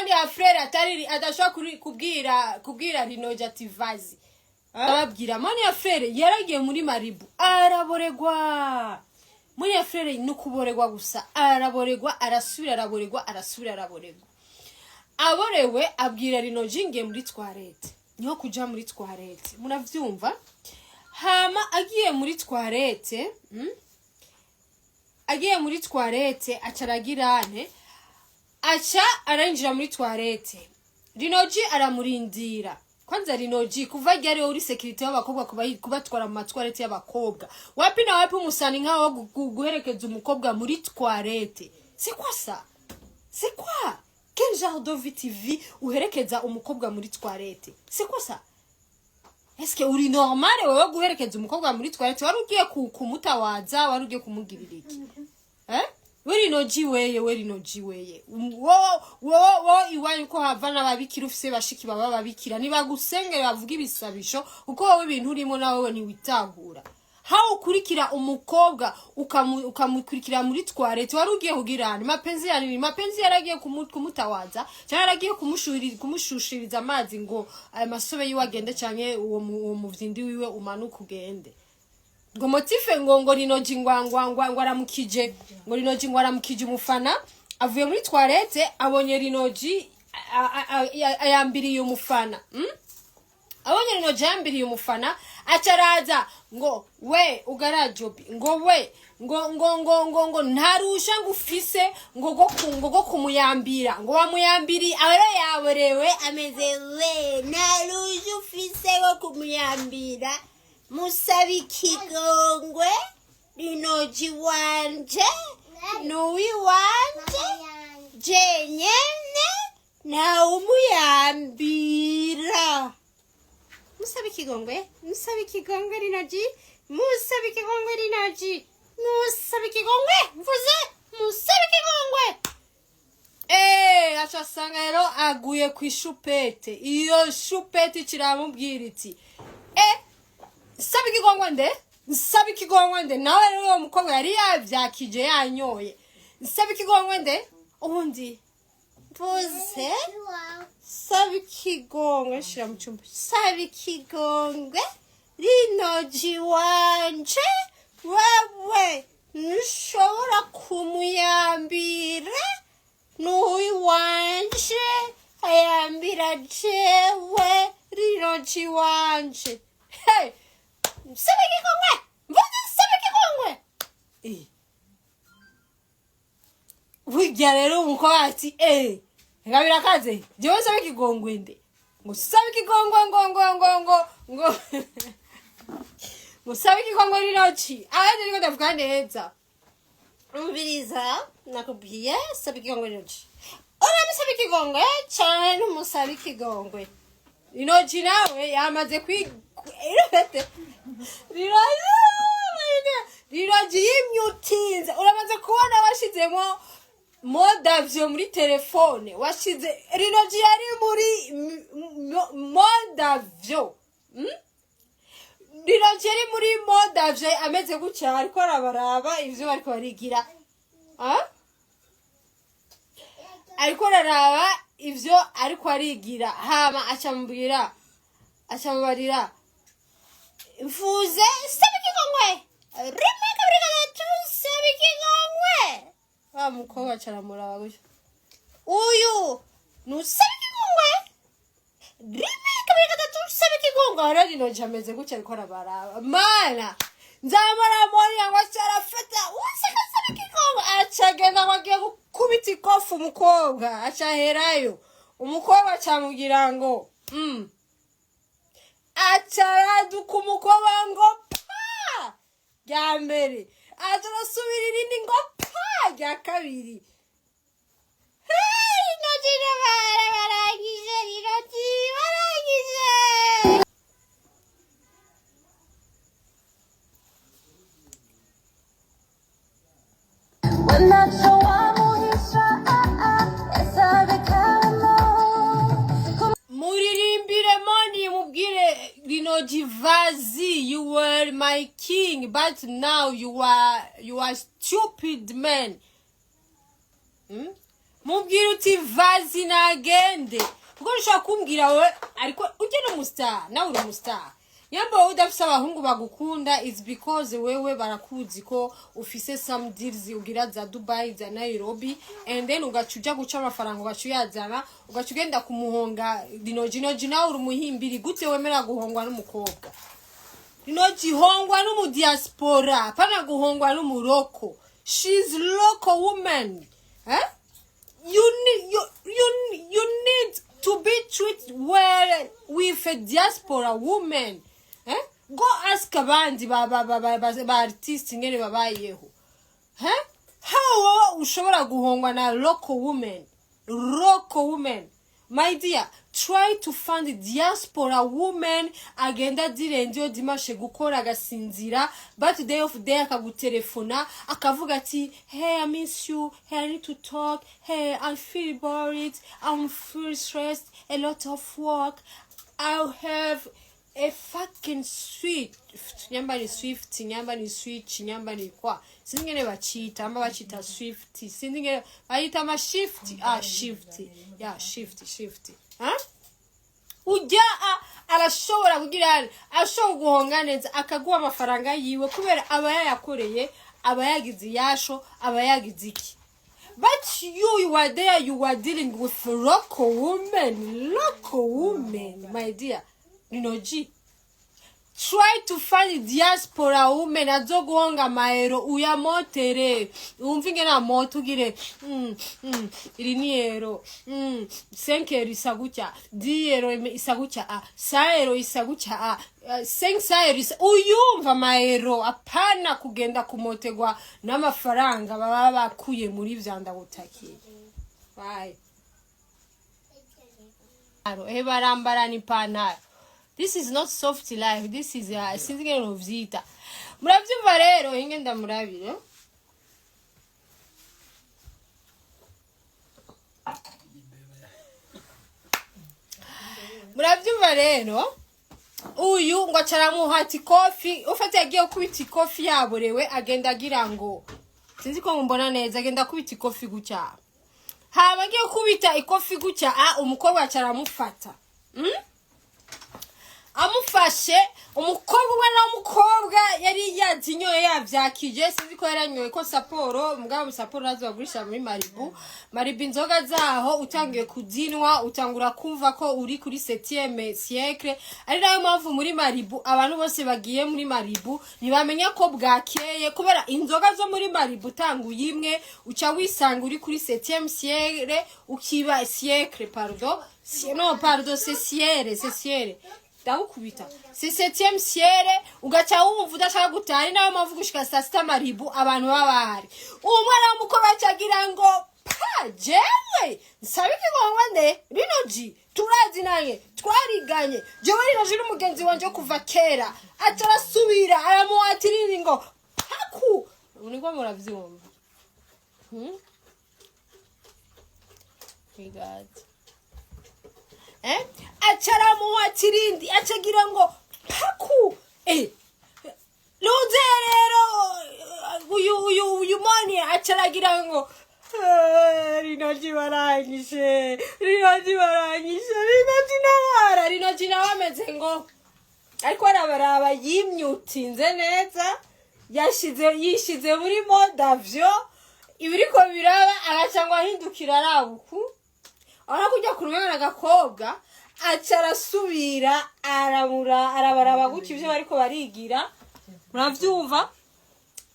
Monia Frere atari adashobora kubwira Rinoji ati vas-y. Ababwira Monia Frere yaragiye muri Maribu, araboregwa. Monia Frere ni ukuboregwa gusa, araboregwa, arasubira araboregwa, arasubira araboregwa. Aborewe abwira Rinoji: "Ngiye muri toilette." Niho kuja muri toilette, muravyumva. Hama agiye muri toilette, Agiye muri toilette, aca aragirane, aca arinjira muri toilette, Rinoji aramurindira. Kwanza Rinoji, kuva ryari uri sécurité y'abakobwa, kubatwara mu matoilette y'abakobwa? Wapi na wapi, umusani nkawo guherekeza umukobwa muri toilette, c'est quoi ça? C'est quoi? Quel genre de vie TV uherekeza umukobwa muri toilette? C'est quoi ça? Est-ce que uri normal wewe guherekeza umukobwa muri toilette? Wari ugiye kumutawaza? Wari ugiye kumugirira iki? Eh, we Rinoji, weye, we Rinoji, weye, wo wo wo, iwanyu ko hava n'ababikira? Ufise bashiki baba babikira, nibagusengere bavuga ibisabisho, kuko wowe ibintu urimo nawe ntiwitahura. Hawe ukurikira umukobwa, ukamukurikira muri toilette, wari ugiye kugirana mapenzi ya nini? Mapenzi yaragiye kumutawaza cyangwa yaragiye kumushushiriza amazi ngo ayo masobe yiwe agende, canke uwo muvyindi wiwe umanuke ugende? Ngo motif ngo Rinoji ngwangwa ngo aramukije, ngo Rinoji ngo aramukije umufana. Avuye muri toilette, abonye Rinoji ayambiriye umufana, Abonye Rinoji yambiriye umufana, acaraza ngo: "We ugarajobi," ngo: "We," ngo "ntarusha ngo ufise ngo go kumuyambira, ngo wamuyambiriye." Aba yaborewe, ameze: "We, ntarusha ufise go kumuyambira, musaba ikigongwe. Rinoji wanje nuwiwanje jenyene, ntawumuyambira. Musaba ikigongwe, musaba ikigongwe Rinoji, musaba ikigongwe Rinoji, musaba ikigongwe, mvuze musaba ikigongwe." Eh, aca asanga rero aguye ku ishupete. Iyo shupete kiramubwira iti: "Eh, nsaba ikigongwe nde? Nsaba ikigongwe nde?" Nawe rero uwo mukobwa yari yavyakije, yanyoye. "Nsaba ikigongwe nde?" Ubundi mvuze saba ikigongwe, shira mu cyumba, saba ikigongwe Rinoji wanje, wewe ntushobora kumuyambira, n'uwiwanje ayambira jewe, Rinoji wanje. Hey, saba ikigongwe, mvuze saba ikigongwe." Eh. Burya rero umukobwa ati: "Eh, reka birakaze, jewe nsaba ikigongwe nde?" Ngo saba ikigongwe, ngo saba ikigongwe Rinoji. Ahandi niko ndavuga neza. Umviriza, nakubwiye saba ikigongwe Rinoji. Uramusaba ikigongwe cyane, ntumusaba ikigongwe? Rinoji nawe yamaze kwi Rinoji yimyutinze. Uramaze kubona washizemo mode avion muri telefone, washize Rinoji yari muri mode avion, Rinoji yari muri mode avion, ameze gutya, ariko arabaraba ivyo bariko barigira. Ah? Ariko araraba ivyo ariko arigira, hama acamubwira, acamubarira: "Mvuze saba ikigongwe, rimwe, kabiri, gatatu, saba ikigongwe." Wa mukobwa acaramuraba gutya: "Uyu nusaba ikigongwe? Rimwe, kabiri, gatatu, saba ikigongwe." Rero Rinoji ameze gutya, ariko arabaraba. Mana, nzamara moriya ngo acarafata useka saba ikigongwe, acagenda ngo agiye gukubita ikofu umukobwa, acaherayo. Umukobwa acamubwira ngo acaraduka umukobwa ngo pa rya mbere, aca arasubira irindi ngo pa rya kabiri. Hey, Rinoji barangije, Rinoji barangije. Ntacyo wamuhisha esabikamo. Muririmbire Moni, mubwire Rinoji: "Vas-y, you were my king, but now you are stupid man." Mubwira uti vazi nagende, kuko ushobora kumbwira wowe, ariko ujye n'umustar, nawe uri umustar. Nyamba wowe udafise abahungu bagukunda is because wewe barakuzi ko ufise some deals ugira za Dubai, za Nairobi, and then ugaca uja guca amafaranga, ugaca uyazana, ugaca ugenda kumuhonga Lino G. Lino G, nawe uri umuhimbiri. Gute wemera guhongwa n'umukobwa? Lino G, hongwa n'umudiaspora, apana guhongwa n'umuroko. She's local woman, eh? You need to be treated well with a diaspora woman, eh? Go ask abandi ba artist ingene babayeho, eh? How wowe ushobora guhongwa na local woman? Local woman, my dear, try to find diaspora woman agenda direnze iyo dimanche gukora, agasinzira, but day of day akagutelefona, akavuga ati: "Hey, I miss you. Hey, I need to talk. Hey, I feel bored. I'm feel stressed, a lot of work. I have a fucking sweet," nyamba ni swift, nyamba ni switch, nyamba ni kwa, sinzi ngene bacita, amba bacita swift, sinzi ngene bayita ama shift, ah, shift ya shift, shift, huh? Ujya arashobora kugira, ashobora guhonga neza, akaguha amafaranga yiwe, kubera aba yayakoreye, aba yagize iyasho, aba yagize iki. But you are there, you are dealing with local women, local women. My dear Lino G, try to find diaspora women azoguhonga amaero, uyamotere, wumve ingene amota, ugire iri ni ero, 5 euro isa gutya, 10 euro isa gutya, ah, 100 euro isa gutya, ah, 500 euro isa, uyumva amaero. Apana kugenda kumotegwa n'amafaranga baba bakuye muri vyandagutakiye. Bye. Ehe, barambarana ipantaro. This is not soft life, this is sinzi ingene novyita. Muravyumva rero, inge ndamurabire. Muravyumva rero, uyu ngo acaramuha ati kofi ufate. Yagiye kubita ikofi yaborewe, agenda agira ngo, sinzi ko mumbona neza, agenda akubita ikofi gutya. Haba agiye kubita ikofi gutya, ah, umukobwa acaramufata. Amufashe umukobwa, umwana w'umukobwa yari yazinyoye, yavyakije, sinzi ko yaranyoye ko Sapporo. Mugabo Sapporo nazo bagurisha muri Maribu. Maribu inzoga zaho utangiye kuzinwa utangura kumva ko uri kuri septième siècle. Ari nayo mpamvu muri Maribu abantu bose bagiye muri Maribu ntibamenya ko bwakeye, kubera inzoga zo muri Maribu utanguye imwe uca wisanga uri kuri septième siècle, ukiba siècle, pardon, non, pardon, c'est ciel, c'est ciel, ndagukubita, c'est septième ciel, ugaca wumva udashaka gutaha. Ari nayo mpamvu gushika saa sita Maribu abantu baba bahari. Uwo mwana w'umukobwa acagira ngo pa jewe nsaba ikigongwa nde? Lino G turazi naye, twariganye jewe. Lino G n'umugenzi wanje wo kuva kera. Aca arasubira aramuhatirira ngo paku. Niko muravyumva. My God. Eh? Aca aramuhatirindi, acagira ngo paku, eh. Nuze rero uyu moni acaragira ngo: "Eh, Lino G baranyishe, Lino G baranyishe, Lino G nabara." Lino G nawe ameze ngo ariko arabaraba, yimyutinze neza, yashize yishize muri mode avion, ibiriko biraba, agaca ngo ahindukira arabuku, aho kujya ku rumwe agakobwa, aca arasubira aramura, arabaraba gutya ibyo bariko barigira. Muravyumva,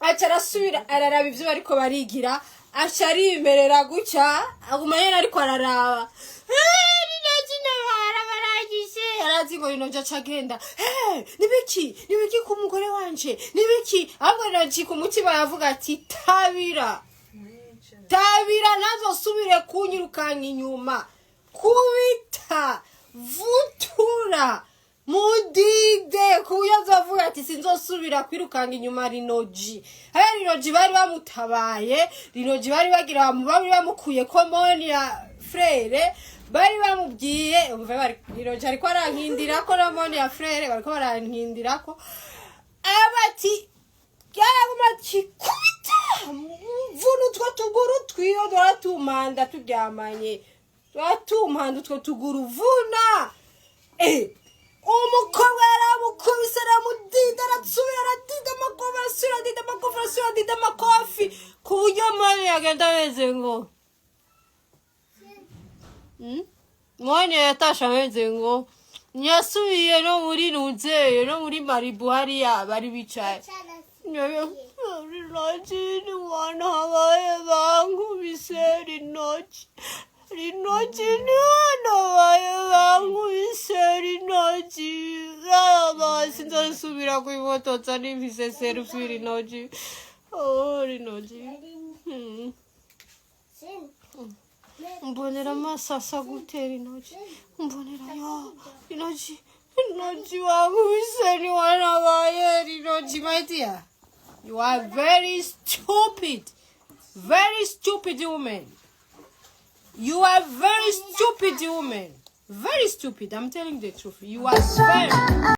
aca arasubira araraba ibyo bariko barigira, aca arimerera gutya, aguma nyene ariko araraba. "Eh, Lino G nabara barangije." Arazi ngo Lino G aca agenda: "Eh, nibiki, nibiki ku mugore wanje, nibiki?" Ahubwo Lino G ku mutima yavuga ati: "Tabira, tabira, ntazosubire kunyirukanka inyuma, kubita vutura mudide," ku buryo azovuga ati: "Sinzosubira kwirukanga inyuma Lino G." Habe Lino G bari bamutabaye, Lino G bari bagira bari bamukuye ko moni ya frère, bari bamubwiye umva, bari Lino G ariko arankindira ko no moni ya frère bariko barankindira ko abati yaraguma ati: "Kubita mvuna utwo tuguru." twiwe twaratumanda turyamanye, twaratumanda utwo tuguru vuna. Umukobwa yaramukubise, aramudinda, arasubira aradinda amakofi, arasubira aradinda amakofi, arasubira aradinda amakofi, ku buryo mani yagenda ameze ngo Mwanya yatashe ameze ngo ntiyasubiye no muri nuzeye, no muri Maribu hariya bari bicaye. Rinoji, niwanabaye bankubise. Rinoji, Rinoji, niwanabaye bankubise. Rinoji, raba sinzosubira kwifotoza nifise selfie. Rinoji, oh Rinoji. Mbonera amaso asa gute? Rinoji, mbonera yo. Rinoji, Rinoji, wankubise, niwanabaye. Rinoji, my dear, you are very stupid, very stupid woman. You are very stupid woman, very stupid. I'm telling the truth, you are very